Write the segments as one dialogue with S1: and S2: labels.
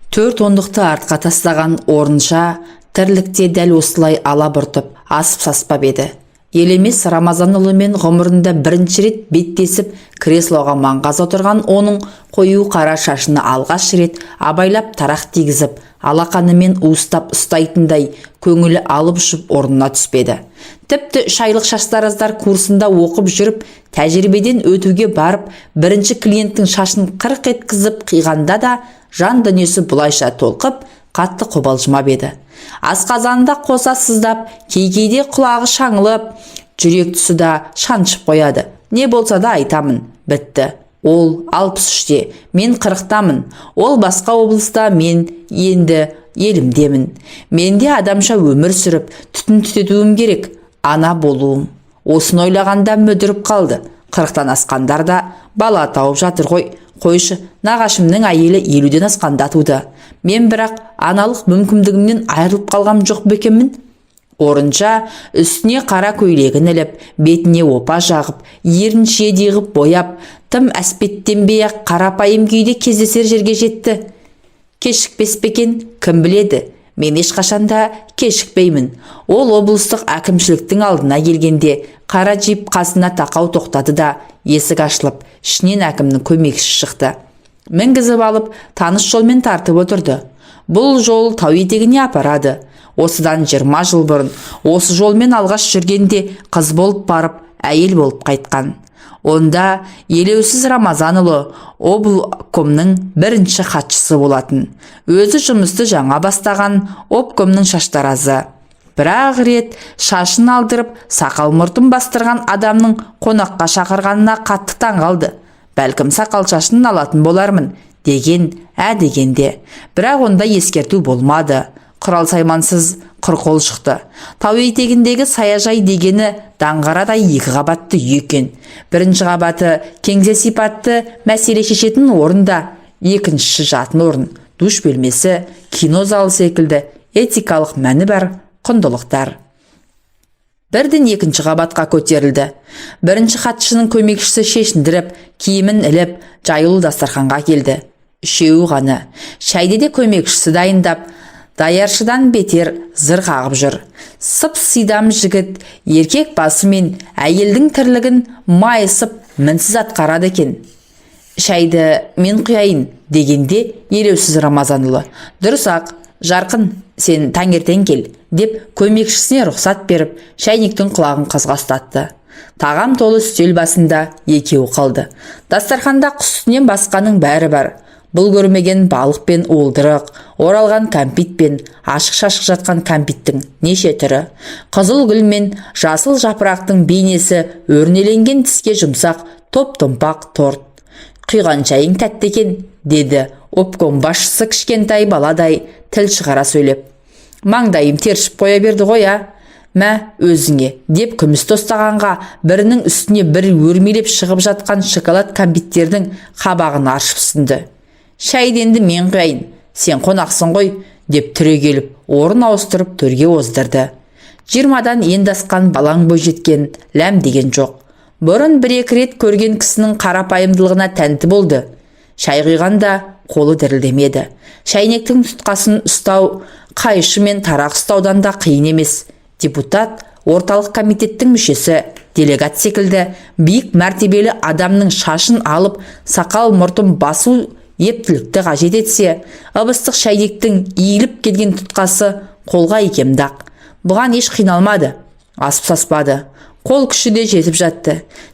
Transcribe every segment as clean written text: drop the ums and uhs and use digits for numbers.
S1: Төрт ондықты артқа тастаған Орынша тірлікте дәл осылай алабұртып, асып-саспап еді. Елемес Рамазанұлымен ғұмырында бірінші рет беттесіп, креслоға маңғаз отырған оның қою қара шашына алғаш рет абайлап тарақ тигізіп, алақанымен уыстап ұстайтындай көңілі алып ұшып орнына түспеді. Тіпті 3 айлық шаштараздар курсында оқып жүріп, тәжірибеден өтуге барып, бірінші клиенттің шашын қырқ еткізіп қиғанда да жан дүниесі бұлайша толқып, қатты қобалжымап еді. Асқазанында қоса сыздап, кей-кейде құлағы шаңылып, жүрек тұсы да шаншып қояды. Не болса да айтамын, бітті. Ол 63-те, мен 40-тамын. Ол басқа облыста, мен енді елімдемін. Мен де адамша өмір сүріп, түтін түтетуім керек, ана болуым. Осыны ойлағанда мүдіріп қалды. 40-тан асқандар да бала тауып жатыр ғой. Қойшы, нағашымның әйелі 50-ден асқанда туды. Мен бірақ аналық мүмкіндігімнен айырылып қалғам жоқ ба екенмін? Орынша үстіне қара көйлегін іліп, бетіне опа жағып, ерін шиедей ғып бояп, тым әспеттенбей-ақ қарапайым күйде кездесер жерге жетті. Кешікпес пе екен, кім біледі? Мен ешқашан да кешікпеймін. Ол облыстық әкімшіліктің алдына келгенде қара джип қасына тақау тоқтады да, есік ашылып, ішінен әкімнің көмекшісі шықты. Мінгізіп алып, таныс жолмен тартып отырды. Бұл жол тау етегіне апарады. Осыдан 20 жыл бұрын осы жолмен алғаш жүргенде қыз болып барып, әйел болып қайтқан. Онда Елеусіз Рамазанұлы облкомның бірінші хатшысы болатын. Өзі жұмысты жаңа бастаған обкомның шаштаразы. Бір-ақ рет шашын алдырып, сақал мұртын бастырған адамның қонаққа шақырғанына қатты таң қалды. Бәлкім, сақал шашын алатын болармын деген ә дегенде. Бірақ онда ескерту болмады. Құрал саймансыз құр қол шықты. Тау етегіндегі саяжай дегені даңғарадай екі қабатты үй екен. Бірінші қабаты кеңсе сипатты, мәселе шешетін орында, екіншісі жатын орын, душ бөлмесі, кино залы секілді этикалық мәні бар құндылықтар. Бірден екінші қабатқа көтерілді. Бірінші хатшының көмекшісі шешіндіріп, киімін іліп, жаюлы дастарханға келді. Үшеуі ғана. Шайды де көмекшісі дайындап, даяршыдан бетер зыр қағып жүр. Сып-сидам жігіт еркек басы мен әйелдің тірлігін майысып, мінсіз атқарады екен. Шайды мен құяйын дегенде Елеусіз Рамазанұлы: «Дұрыс-ақ, жарқын, сен таңертең кел», – деп көмекшісіне рұқсат беріп, шайнектің құлағын қызға ұстатты. Тағам толы үстел басында екеуі қалды. Дастарханда құс сүтінен басқаның бәрі бар. Бұл көрмеген балық пен уылдырық, оралған кәмпит пен ашық-шашық жатқан кәмпиттің неше түрі, қызыл гүл мен жасыл жапырақтың бейнесі өрнеленген тіске жұмсақ топ-томпақ торт. «Құйған шайың тәтті екен», – деді обком басшысы кішкентай баладай тіл шығара сөйлеп. «Маңдайым тершіп қоя берді ғой, а? Мә, өзіңе», – деп күміс тостағанға бірінің үстіне бірі өрмелеп шығып жатқан шоколад кәмпиттердің қабағын аршып ұсынды. «Шайды енді мен құяйын, сен қонақсың ғой», – деп түрегеліп, орын ауыстырып, төрге оздырды. 20-дан енді асқан балаң бойжеткен ләм деген жоқ. Бұрын бір-екі рет көрген кісінің қарапайымдылығына тәнті болды. Шай құйғанда қолы дірілдемеді. Шайнектің тұтқасын ұстау қайшы мен тарақ ұстаудан да қиын емес. Депутат, орталық комитеттің мүшесі, делегат секілді биік мәртебелі адамның шашын алып, сақал мұртын басу ептілікті қажет етсе, ып-ыстық шайнектің иіліп келген тұтқасы қолға икемді-ақ. Бұған еш қиналмады, асып саспады. Қол күші де жетіп жатты.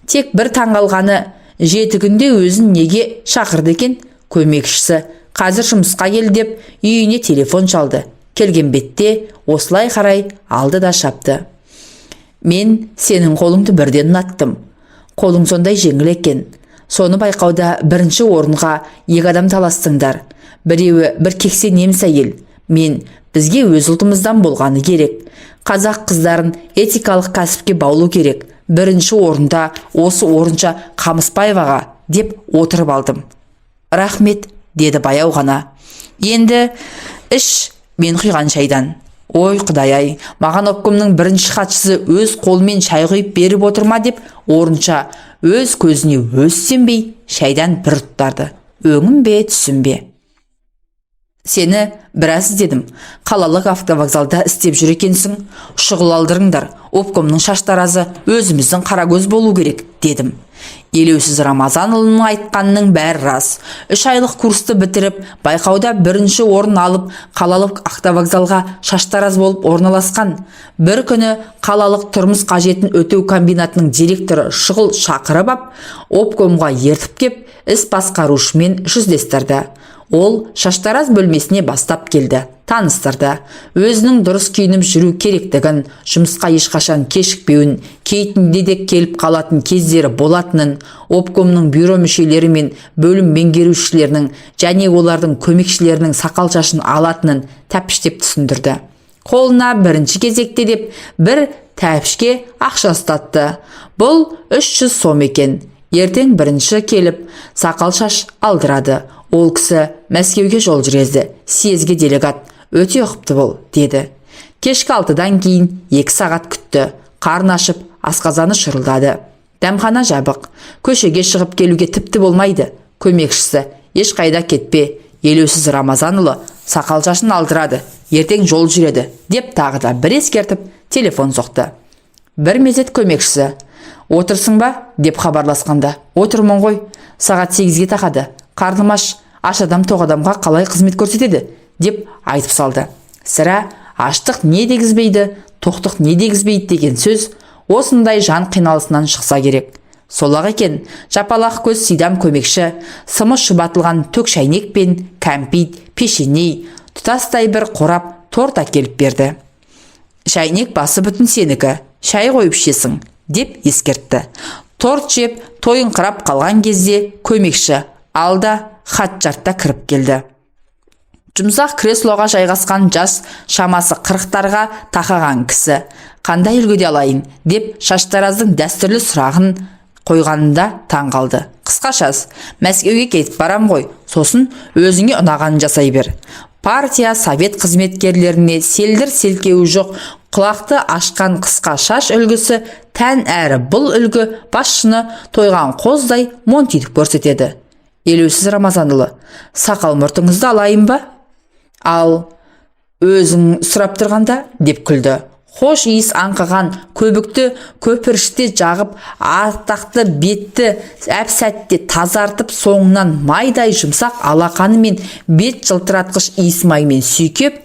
S1: Тек бір таңғалғаны, 7 күнде өзін неге шақырды екен? Көмекшісі «Қазір жұмысқа кел» деп үйіне телефон шалды. Келген бетте осылай қарай алды да шапты. «Мен сенің қолыңды бірден ұнаттым. Қолың сондай жеңіл екен. Соны байқауда бірінші орынға екі адам таластыңдар. Біреуі бір кексе неміс әйел. Мен бізге өз ұлтымыздан болғаны керек. Қазақ қыздарын этикалық кәсіпке баулу керек. Бірінші орында осы Орынша Қамысбаеваға деп отырып алдым». «Рахмет», – деді баяу ғана. «Енді іш мен құйған шайдан». «Ой, құдай-ай, маған обкомның бірінші хатшысы өз қолымен шай құйып беріп отыр ма?» – деп Орынша өз көзіне өз сенбей, шайдан бір ұрттады. Өңім бе, түсім бе? Сені біраз іздедім. Қалалық автовокзалда істеп жүр екенсің. Шұғыл алдырыңдар. Обкомның шаштаразы өзіміздің Қарагөз болу керек, дедім. Елеусіз Рамазанұлының айтқанының бәрі рас. 3 айлық курсты бітіріп, байқауда бірінші орын алып, қалалық автовокзалға шаштараз болып орналасқан. Бір күні қалалық тұрмыс қажетін өтеу комбинатының директоры шұғыл шақырып ап, обкомға ертіп кеп, іс басқарушымен жүздестірді. Ол шаштараз бөлмесіне бастап келді, таныстырды. Өзінің дұрыс киініп жүру керектігін, жұмысқа ешқашан кешікпеуін, кейтінде де келіп қалатын кездері болатынын, обкомның бюро мүшелері мен бөлім меңгерушілерінің және олардың көмекшілерінің сақал шашын алатынын тәпіштеп түсіндірді. Қолына бірінші кезекте деп бір тәпішке ақша ұстатты. Бұл 300 сом екен. Ертең бірінші келіп сақал шаш алдырады. Ол кісі Мәскеуге жол жүреді, съезге делегат, өте ұқыпты бол, деді. Кешкі 6-дан кейін 2 сағат күтті. Қарны ашып, асқазаны шырылдады. Дәмхана жабық. Көшеге шығып келуге тіпті болмайды. Көмекшісі: ешқайда кетпе, Елеусіз Рамазанұлы сақал шашын алдырады, ертең жол жүреді, деп тағы да бір ескертіп, телефон соқты. Бір мезет көмекшісі: отырсың ба, деп хабарласқанда, отырмын ғой, сағат 8-ге тақады, қарным аш, аш адам тоқ адамға қалай қызмет көрсетеді, деп айтып салды. Сірә, аштық не дегізбейді, тоқтық не дегізбейді деген сөз осындай жан қиналысынан шықса керек. Солақ екен, жапалақ көз сидам көмекші сымы шұбатылған төк шәйнек пен кәмпит, пешеней, тұтастай бір қорап торт әкеліп берді. Шәйнек басы бүтін сенікі, шай қойып ішесің, деп ескертті. Торт жеп, тойыңқырап қалған кезде көмекші алда хат жартта кіріп келді. Жұмсақ креслоға жайғасқан жас шамасы 40-тарға тақаған кісі: қандай үлгіде алайын, деп шаштараздың дәстүрлі сұрағын қойғанында таң қалды. Қысқаша, Мәскеуге кетіп барам ғой, сосын өзіңе ұнағанын жасай бер. Партия совет қызметкерлеріне селдір селкеуі жоқ құлақты ашқан қысқа шаш үлгісі тән, әрі бұл үлгі басшыны тойған қоздай монтитіп көрсетеді. Елеусіз Рамазанұлы, сақал мұртыңызды алайын ба? Ал өзің сұрап тұрғанда, деп күлді. Хош иіс аңқыған көбікті көпіршіте жағып, атақты бетті әп-сәтте тазартып, соңынан майдай жұмсақ алақанымен бет жылтыратқыш иіс маймен сүйкеп,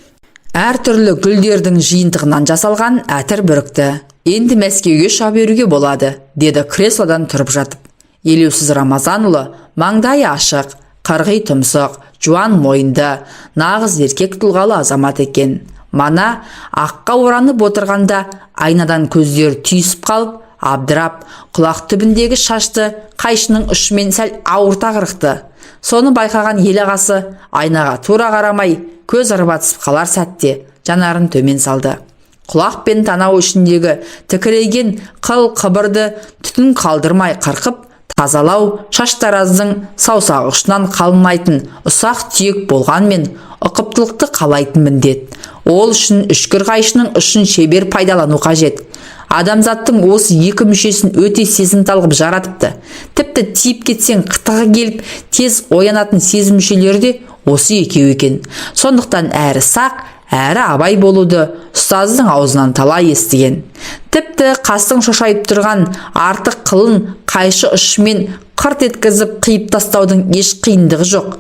S1: әртүрлі гүлдердің жиынтығынан жасалған әтір бүрікті. Енді Мәскеуге ұша беруге болады, деді креслодан тұрып жатып. Елеусіз Рамазанұлы маңдайы ашық, қырғи тұмсық, жуан мойынды, нағыз еркек тұлғалы азамат екен. Мана аққа оранып отырғанда айнадан көздері түйісіп қалып, абдырап, құлақ түбіндегі шашты қайшының ұшымен сәл ауырта қырықты. Соны байқаған ел ағасы айнаға тура қарамай, көз арбатысып қалар сәтте жанарын төмен салды. Құлақ пен танау ішіндегі тікірейген қыл қыбырды түтін қалдырмай қырқып тазалау шаштараздың саусақ ұшынан қалмайтын ұсақ түйек болғанмен ұқыптылықты қалайтын міндет. Ол үшін үшкір қайшының ұшын шебер пайдалану қажет. Адамзаттың осы екі мүшесін өте сезімтал қып жаратыпты. Тіпті тиіп кетсең қытығы келіп, тез оянатын сезім мүшелері де осы екеуі екен. Сондықтан әрі сақ, әрі абай болуды ұстаздың аузынан талай естіген. Тіпті қастың шошайып тұрған артық қылын қайшы ұшымен қырт еткізіп қиып тастаудың еш қиындығы жоқ.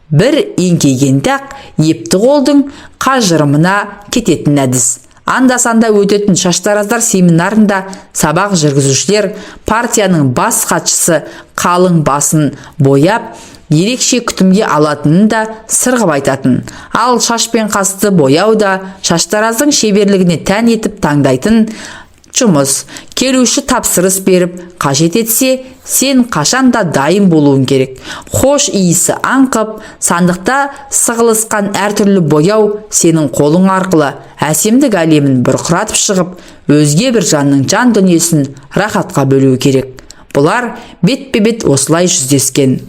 S1: Бір еңкейгенде-ақ епті қолдың қажырымына кететін әдіс. Анда-санда өтетін шаштараздар семинарында сабақ жүргізушілер партияның бас хатшысы қалың басын бояп, ерекше күтімге алатынын да сыр ғып айтатын. Ал шаш пен қасты бояу да шаштараздың шеберлігіне тән етіп таңдайтын жұмыс. Келуші тапсырыс беріп, қажет етсе, сен қашан да дайын болуың керек. Хош иісі аңқып, сандықта сығылысқан әртүрлі бояу сенің қолың арқылы әсемдік әлемін бұрқыратып шығып, өзге бір жанның жан дүниесін рахатқа бөлуі керек. Бұлар бетпе-бет осылай жүздескен.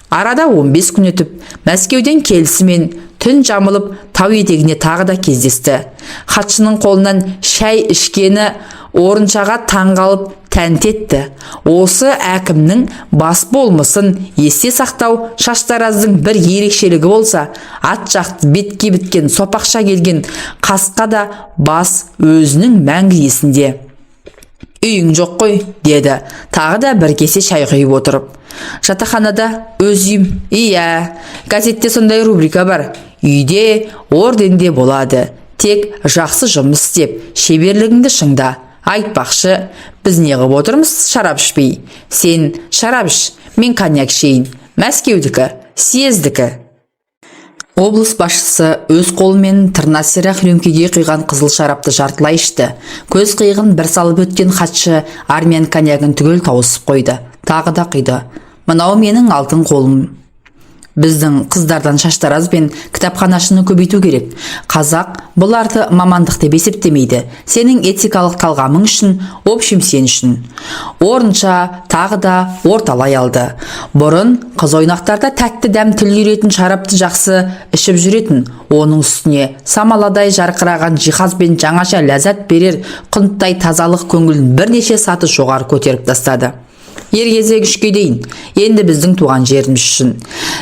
S1: Арада 15 күн өтіп, Мәскеуден келісімен түн жамылып тау етегіне тағы да кездесті. Хатшының қолынан шай ішкені Орыншаға таң қалып, Тәнті етті. Осы әкімнің бас болмысын есте сақтау шаштараздың бір ерекшелігі болса, ат жақты бетке біткен сопақша келген қасқа да бас өзінің мәңгі есінде. «Үйің жоқ қой», – деді тағы да бір кесе шай құйып отырып. «Жатақханада өз үйім». «Иә, газетте сондай рубрика бар. Үйде, орденде болады. Тек жақсы жұмыс істеп, шеберлігіңді шыңда. Айтпақшы, біз не қылып отырмыз шарап ішпей? Сен шарап іш, мен коньяк ішейін. Мәскеудікі, съездікі». Облыс басшысы өз қолымен тырна сирақ рюмкеге құйған қызыл шарапты жартылай ішті. Көз қиығын бір салып өткен хатшы армян коньягын түгел тауысып қойды. Тағы да құйды. «Мынау менің алтын қолым. Біздің қыздардан шаштараз бен кітапханашыны көбейту керек. Қазақ бұларды мамандық деп есептемейді. Сенің этикалық талғамың үшін, общем, сен үшін». Орынша тағы да орталай алды. Бұрын қыз ойнақтарда тәтті дәм тіл үйіретін шарапты жақсы ішіп жүретін. Оның үстіне самаладай жарқыраған жиһаз бен жаңаша ләззат берер құнттай тазалық көңілін бірнеше саты жоғары көтеріп тастады. Ер кезек үшке дейін енді біздің туған жеріміз үшін.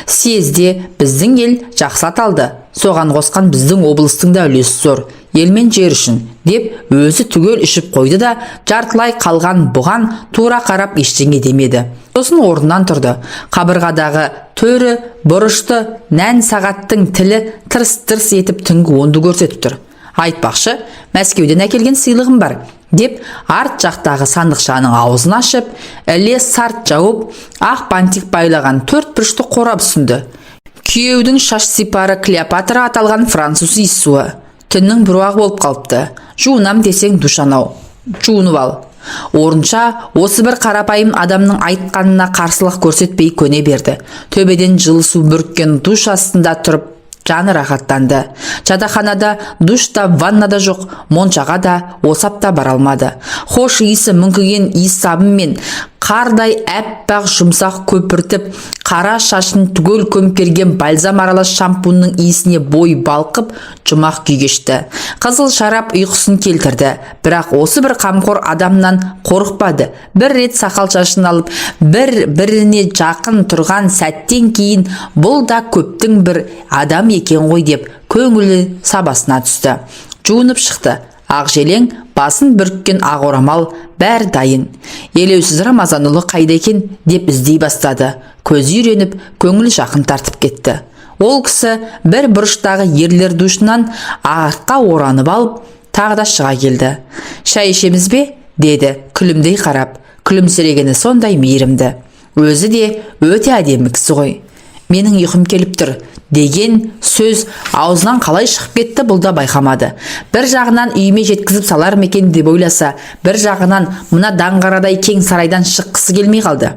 S1: Съезде біздің ел жақсы аталды. Соған қосқан біздің облыстың да үлесі зор. Ел мен жер үшін, деп өзі түгел ішіп қойды да, жартылай қалған бұған тура қарап ештеңе демеді. Сосын орнынан тұрды. Қабырғадағы төрі бұрышты нән сағаттың тілі тырс-тырс етіп түнгі 10-ды көрсетіп тұр. «Айтпақшы, Мәскеуден әкелген сыйлығым бар», – деп арт жақтағы сандықшаның аузын ашып, іле сарт жауып, ақ бантик байлаған төрт бұрышты қорап ұсынды. Күйеудің шаш сипары Клеопатра аталған француз иіссуы. «Түннің бір уағы болып қалыпты. Жуынам десең, душ анау. Жуынып ал». Орынша осы бір қарапайым адамның айтқанына қарсылық көрсетпей көне берді. Төбеден жылы су бүріккен душ астында тұрып жаны рахаттанды. Жатақханада душ та, ванна да жоқ, моншаға да осы апта бара алмады. Хош иісі мүңкіген иіс сабын мен қардай әппақ жұмсақ көпіртіп, қара шашын түгел көмкерген бальзам аралас шампунның иісіне бой балқып, жұмақ күй кешті. Қызыл шарап ұйқысын келтірді, бірақ осы бір қамқор адамнан қорықпады. Бір рет сақал шашын алып, бір біріне жақын тұрған сәттен кейін бұл да көптің бір адам екен ғой деп көңілі сабасына түсті. Жуынып шықты. Ақ желең, басын бүріккен ақ орамал, бәрі дайын. Елеусіз Рамазанұлы қайда екен деп іздей бастады. Көзі үйреніп, көңілі жақын тартып кетті. Ол кісі бір бұрыштағы ерлер душынан артқа оранып алып, тағы да шыға келді. «Шай ішеміз бе?» – деді күлімдей қарап. Күлімсірегені сондай мейірімді. Өзі де өте әдемі кісі ғой. «Менің ұйқым келіп тұр», – деген сөз аузынан қалай шығып кетті, бұл да байқамады. Бір жағынан үйіме жеткізіп салар ма екен деп ойласа, бір жағынан мына даңғарадай кең сарайдан шыққысы келмей қалды.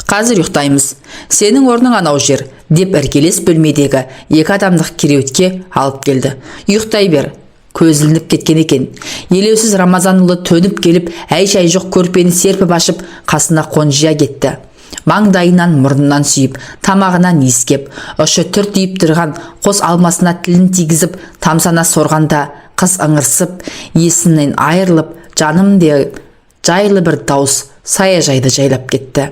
S1: «Қазір ұйықтаймыз. Сенің орның анау жер», – деп іргелес бөлмедегі екі адамдық кереуетке алып келді. «Ұйықтай бер». Көз ілініп кеткен екен. Елеусіз Рамазанұлы төніп келіп, әй-шай жоқ көрпені серпіп ашып, қасына қонжия кетті. Маңдайынан, мұрнынан сүйіп, тамағынан иіскеп, ұшы түртиіп тұрған қос алмасына тілін тигізіп тамсана сорғанда, қыз ыңырсып, есінен айырылып, «жаным» деп жайлы бір дауыс саяжайды жайлап кетті.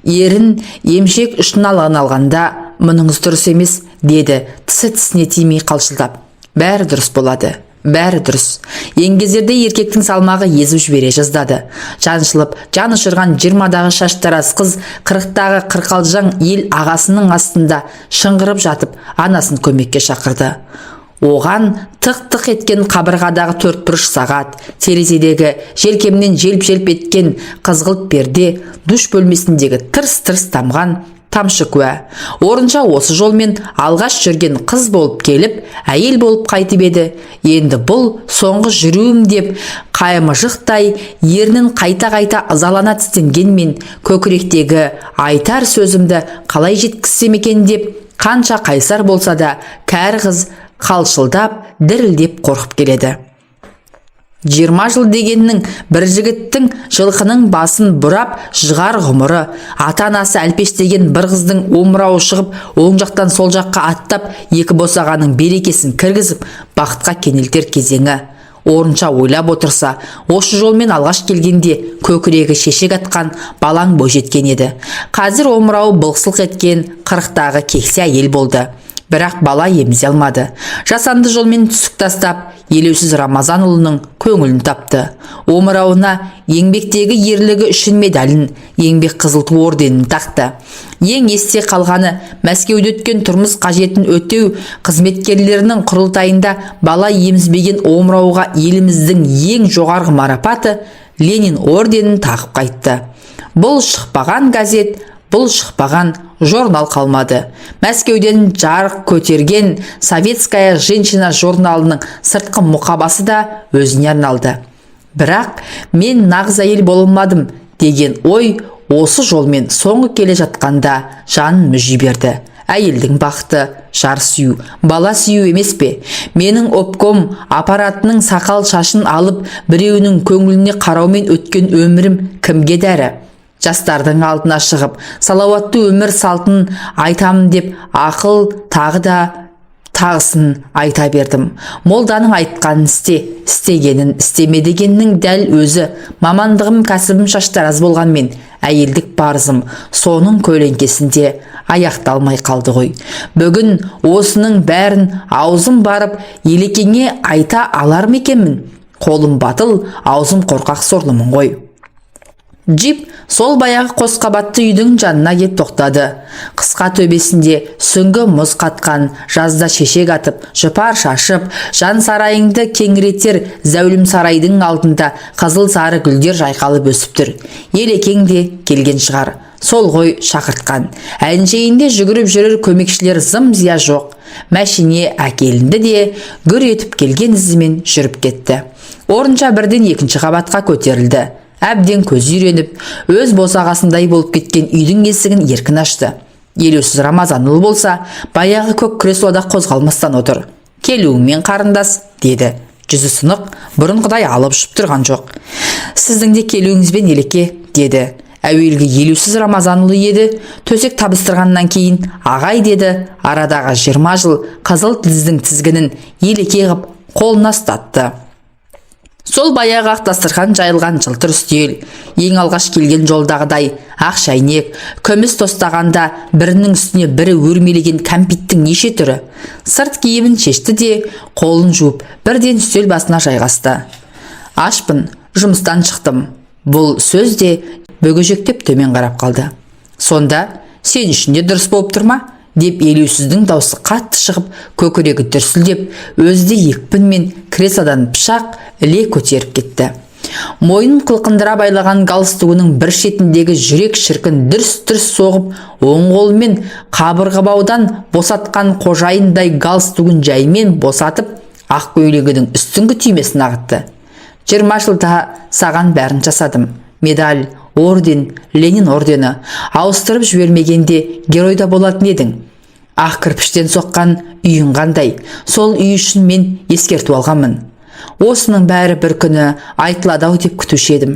S1: Ерін емшек ұшын алған алғанда, «Мұныңыз дұрыс емес», – деді тісі тісіне тимей қалшылдап. «Бәрі дұрыс болады, бәрі дұрыс». Еңгезердей еркектің салмағы езіп жібере жаздады. Жаншылып, жан ұшырған 20-дағы шаштараз қыз 40-тағы қырқалжаң ел ағасының астында шыңғырып жатып, анасын көмекке шақырды. Оған тық-тық еткен қабырғадағы төрт бұрыш сағат, терезедегі желкемнен желп-желп еткен қызғылт перде, душ бөлмесіндегі тырс-тырс тамған тамшы куә. Орынша осы жолмен алғаш жүрген қыз болып келіп, әйел болып қайтып еді. Енді бұл соңғы жүруім деп қаймыжықтай ернін қайта-қайта ызалана тістенгенмен, көкіректегі айтар сөзімді қалай жеткізсем екен деп қанша қайсар болса да, кәрі қыз қалшылдап, дірілдеп қорқып келеді. 20 жыл дегеннің бір жігіттің жылқының басын бұрап жығар ғұмыры, ата анасы әлпештеген бір қыздың омырауы шығып, оң жақтан сол жаққа аттап, екі босағаның берекесін кіргізіп, бақытқа кенелтер кезеңі. Орынша ойлап отырса, осы жолмен алғаш келгенде көкірегі шешек атқан балаң бойжеткен еді. Қазір омырауы былқ-сылқ еткен 40-тағы кексе әйел болды. Бірақ бала емізе алмады. Жасанды жолмен түсік тастап, Елеусіз Рамазанұлының көңілін тапты. Омырауына еңбектегі ерлігі үшін медалін, Еңбек Қызыл Ту орденін тақты. Ең есте қалғаны, Мәскеуде өткен тұрмыс қажетін өтеу қызметкерлерінің құрылтайында бала емізбеген омырауға еліміздің ең жоғарғы марапаты Ленин орденін тағып қайтты. Бұл шықпаған газет, бұл шықпаған журнал қалмады. Мәскеуден жарық көтерген «Советская женщина» журналының сыртқы мұқабасы да өзіне арналды. Бірақ мен нағыз әйел бола алмадым деген ой осы жолмен соңғы келе жатқанда жанын мүжи берді. Әйелдің бақыты жар сүю, бала сүю емес пе? Менің обком аппаратының сақал шашын алып, біреуінің көңіліне қараумен өткен өмірім кімге дәрі? Жастардың алдына шығып, салауатты өмір салтын айтамын деп ақыл тағы да тағысын айта бердім. Молданың айтқанын істе, істегенін істеме дегеннің дәл өзі. Мамандығым, кәсібім шаштараз болғанмен, әйелдік парызым соның көлеңкесінде аяқталмай қалды ғой. Бүгін осының бәрін аузым барып Елекеңе айта алар ма екенмін? Қолым батыл, аузым қорқақ сорлымын ғой. Джип сол баяғы қос қабатты үйдің жанына кеп тоқтады. Қысқа төбесінде сүңгі мұз қатқан, жазда шешек атып, жұпар шашып, жан сарайыңды кеңіретер зәулім сарайдың алдында қызыл сары гүлдер жайқалып өсіп тұр. Елекең де келген шығар. Сол ғой шақыртқан. Әншейінде жүгіріп жүрер көмекшілер зым-зия жоқ. Мәшине әкелінді де, гүр етіп келген ізімен жүріп кетті. Орынша бірден екінші қабатқа көтерілді. Әбден көзі үйреніп, өз босағасындай болып кеткен үйдің есігін еркін ашты. Елеусіз Рамазанұлы болса, баяғы көк креслода қозғалмастан отыр. «Келуіңмен, қарындас», – деді. Жүзі сынық, бұрынғыдай алып ұшып тұрған жоқ. «Сіздің де келуіңізбен, Елеке», – деді. Әуелгі Елеусіз Рамазанұлы еді, төсек табыстырғаннан кейін ағай деді. Арадағы 20 жыл қызыл тіздің тізгінін Елеке ғып қолына ұстатты. Сол баяғы ақ дастархан жайылған жылтыр үстел, ең алғаш келген жолдағыдай ақ шәйнек, күміс тостағанда бірінің үстіне бірі өрмелеген кәмпиттің неше түрі. Сырт киімін шешті де, қолын жуып, бірден үстел басына жайғасты. «Ашпын, жұмыстан шықтым». Бұл сөз де бүгежектеп төмен қарап қалды. «Сонда сен үшін де дұрыс болып тұр ма?» – деп Елеусіздің даусы қатты шығып, көкірегі дүрсілдеп, өзі де екпінмен креслодан пышақ іле көтеріп кетті. Мойнын қылқындыра байлаған галстугінің бір шетіндегі жүрек шіркін дүрс-дүрс соғып, оң қолымен қабырғабаудан босатқан қожайындай галстугін жаймен босатып, ақ көйлегінің үстіңгі түймесін ағытты. 20 жылда саған бәрін жасадым. Медаль, орден, Ленин ордені. Ауыстырып жібермегенде герой да болатын едің. Ақ кірпіштен соққан үйің қандай? Сол үй үшін мен ескерту алғанмын. Осының бәрі бір күні айтылады ау деп күтуші едім.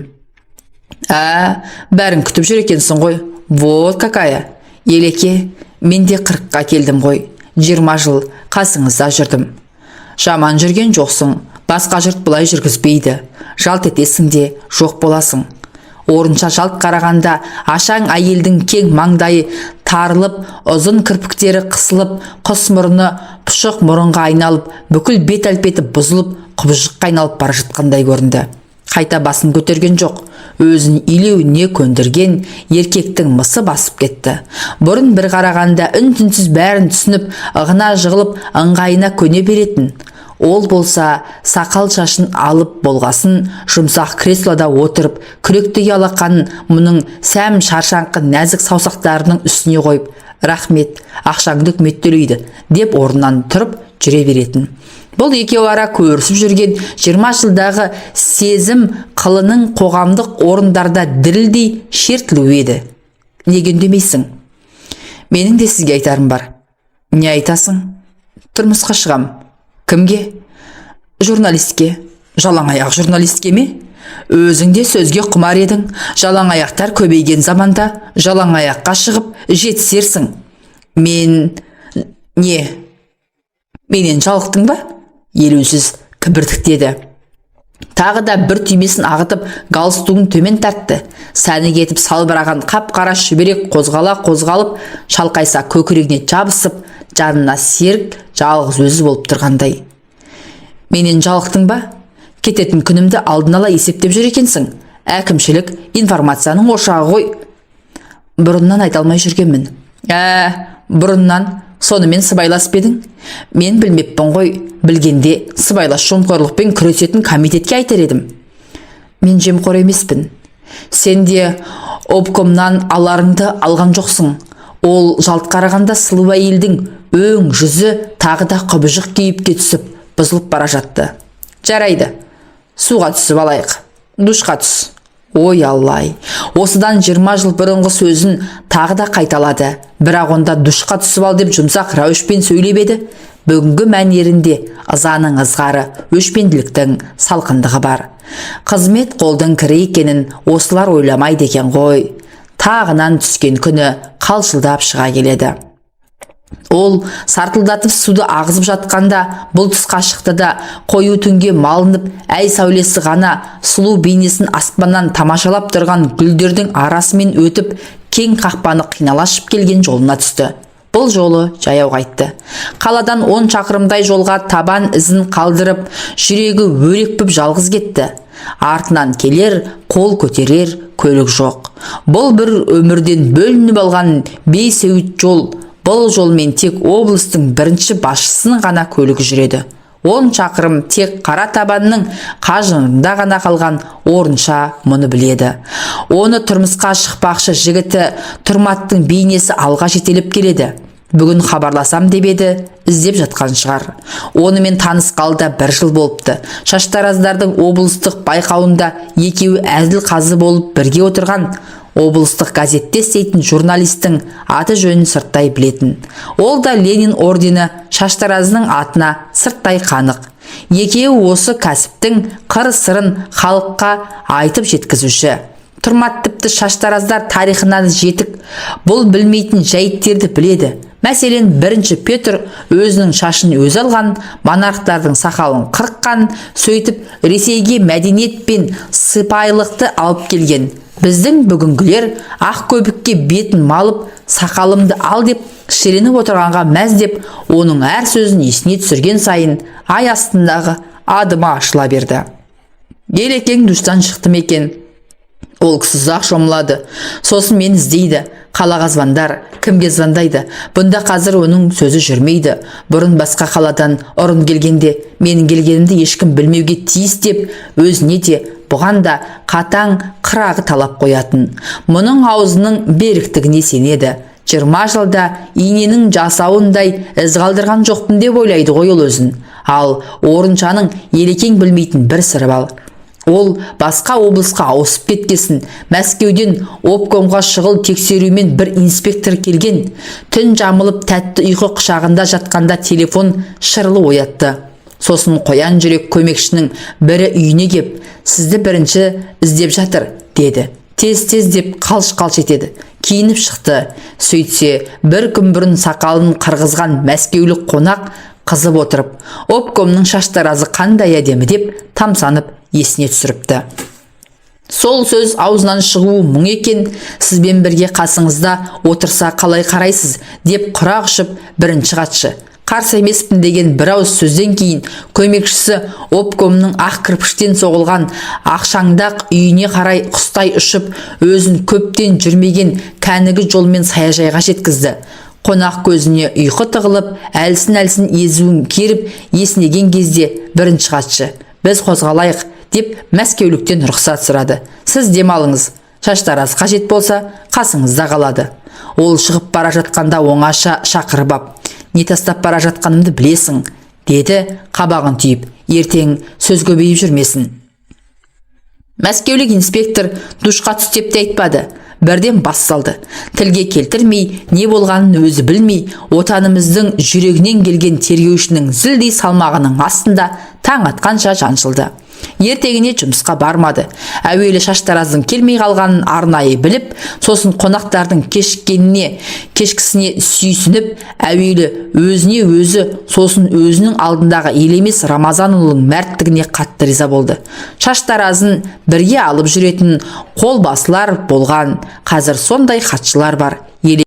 S1: Ә, бәрін күтіп жүр екенсің ғой. Вот какая. Елеке, мен де 40-қа келдім ғой. 20 жыл қасыңызда жүрдім. Жаман жүрген жоқсың. Басқа жұрт бұлай жүргізбейді. Жалт етесің де, жоқ боласың. Орынша жалт қарағанда, ашаң әйелдің кең маңдайы тарылып, ұзын кірпіктері қысылып, құс мұрны пұшық мұрынға айналып, бүкіл бет әлпеті бұзылып, құбыжыққа айналып бара жатқандай көрінді. Қайта басын көтерген жоқ. Өзін илеуіне көндірген еркектің мысы басып кетті. Бұрын бір қарағанда үн түнсіз бәрін түсініп, ығына жығылып, ыңғайына көне беретін. Ол болса, сақал шашын алып болғасын, жұмсақ креслода отырып, күректей алақанын мұның сәм шаршаңқы нәзік саусақтарының үстіне қойып, «Рахмет, ақшаңды үкімет төлейді», – деп орнынан тұрып жүре беретін. Бұл екеуі ара көрісіп жүрген 20 жылдағы сезім қылының қоғамдық орындарда дірілдей шертілуі еді. «Неге үндемейсің?» «Менің де сізге айтарым бар». «Не айтасың?» «Тұрмысқа шығам». «Кімге?» «Журналистке». «Жалаң аяқ журналистке ме? Өзің де сөзге құмар едің. Жалаң аяқтар көбейген заманда жалаң аяққа шығып жетісерсің». «Мен не, менен жалықтың ба?» Елеусіз кібіртіктеді. Тағы да бір түймесін ағытып, галстугін төмен тартты. Сәні кетіп салбыраған қап-қара шүберек қозғала қозғалып, шалқайса көкірегіне жабысып, жанына серік жалғыз өзі болып тұрғандай. Менен жалықтың ба? Кететін күнімді алдын ала есептеп жүр екенсің. Әкімшілік информацияның ошағы ғой. Бұрыннан айта алмай жүргенмін. Ә, бұрыннан сонымен сыбайлас па едің? Мен білмеппін ғой. Білгенде сыбайлас жемқорлықпен күресетін комитетке айтар едім. Мен жемқор емеспін. Сен де обкомнан аларыңды алған жоқсың. Ол жалт қарағанда сұлу әйелдің өң жүзі тағы да құбыжық кейіпке түсіп, бұзылып бара жатты. Жарайды, суға түсіп алайық. Душқа түс. Ой, аллай! Осыдан 20 жыл бұрынғы сөзін тағы да қайталады. Бірақ онда душқа түсіп ал деп жұмсақ рәуішпен сөйлеп еді. Бүгінгі мәнерінде ызаның ызғары, өшпенділіктің салқындығы бар. Қызмет қолдың кірі екенін осылар ойламайды екен ғой. Тағынан түскен күні қалшылдап шыға келеді. Ол сартылдатып суды ағызып жатқанда бұл тысқа шықты да, қою түнге малынып, әй сәулесі ғана сұлу бейнесін аспаннан тамашалап тұрған гүлдердің арасымен өтіп, кең қақпаны қинала ашып келген жолына түсті. Бұл жолы жаяу қайтты. Қаладан 10 шақырымдай жолға табан ізін қалдырып, жүрегі өрекпіп жалғыз кетті. Артынан келер, қол көтерер көлік жоқ. Бұл бір өмірден бөлініп алған бейсеуіт жол. Бұл жолмен тек облыстың бірінші басшысының ғана көлігі жүреді. 10 шақырым тек қара табанның қажымында ғана қалған Орынша мұны біледі. Оны тұрмысқа шықпақшы жігіті Тұрматтың бейнесі алға жетелеп келеді. Бүгін хабарласам деп еді, іздеп жатқан шығар. Онымен танысқалы да бір жыл болыпты. Шаштараздардың облыстық байқауында екеуі әзіл қазы болып бірге отырған. Облыстық газетте істейтін журналистің аты жөнін сырттай білетін. Ол да Ленин ордені шаштаразының атына сырттай қанық. Екеуі осы кәсіптің қыр сырын халыққа айтып жеткізуші. Тұрмат тіпті шаштараздар тарихынан жетік, бұл білмейтін жайыттерді біледі. Мәселен, бірінші Петр өзінің шашын өзі алған, монархтардың сақалын қырыққан, сөйтіп Ресейге мәдениет пен сыпайылықты алып келген. Біздің бүгінгілер ақ көбікке бетін малып, сақалымды ал деп шіреніп отырғанға мәз деп, оның әр сөзін есіне түсірген сайын ай астындағы адымы ашыла берді. Елекең душтан шықты ма екен? Ол кісі ұзақ шомылады. Сосын мен іздейді. Қалаға звондар, кімге звондайды? Бұнда қазір оның сөзі жүрмейді. Бұрын басқа қаладан ұрын келгенде менің келгенімді ешкім білмеуге тиіс деп өзіне де, бұған да қатаң қырағы талап қоятын. Мұның аузының беріктігіне сенеді. 20 жылда иненің жасауындай із қалдырған жоқпын деп ойлайды ғой ол өзін. Ал Орыншаның Елекең білмейтін бір сыры бар. Ол басқа облысқа ауысып кеткесін, Мәскеуден обкомға шұғыл тексерумен бір инспектор келген. Түн жамылып тәтті ұйқы құшағында жатқанда телефон шырылы оятты. Сосын қоян жүрек көмекшінің бірі үйіне кеп, сізді бірінші іздеп жатыр, деді. Тез-тез деп қалш-қалш етеді. Киініп шықты. Сөйтсе, бір күн бұрын сақалын қырғызған мәскеулік қонақ қызып отырып, обкомның шаштаразы қандай әдемі деп тамсанып есіне түсіріпті. Сол сөз аузынан шығуы мұң екен, сізбен бірге қасыңызда отырса қалай қарайсыз деп құрақ ұшып бірінші хатшы. Қарсы емеспін деген бір ауыз сөзден кейін көмекшісі обкомның ақ кірпіштен соғылған ақшаңдақ үйіне қарай құстай ұшып, өзін көптен жүрмеген кәнігі жолмен саяжайға жеткізді. Қонақ көзіне ұйқы тығылып, әлсін-әлсін езуін керіп, есінеген кезде бірінші хатшы, біз қозғалайық деп мәскеуліктен рұқсат сұрады. Сіз демалыңыз, шаштараз қажет болса, қасыңызда қалады. Ол шығып бара жатқанда оңаша шақырып ап, не тастап бара жатқанымды білесің, деді қабағын түйіп, ертең сөз көбейіп жүрмесін. Мәскеулік инспектор душқа түс деп те айтпады, бірден бас салды. Тілге келтірмей, не болғанын өзі білмей, отанымыздың жүрегінен келген тергеушінің зілдей салмағының астында таң атқанша жаншылды. Ертеңіне жұмысқа бармады. Әуелі шаштараздың келмей қалғанын арнайы біліп, сосын қонақтардың кешіккеніне кешкісіне сүйсініп, әуелі өзіне өзі, сосын өзінің алдындағы Елемес Рамазанұлының мәрттігіне қатты риза болды. Шаштаразын бірге алып жүретін қолбасылар болған, қазір сондай хатшылар бар.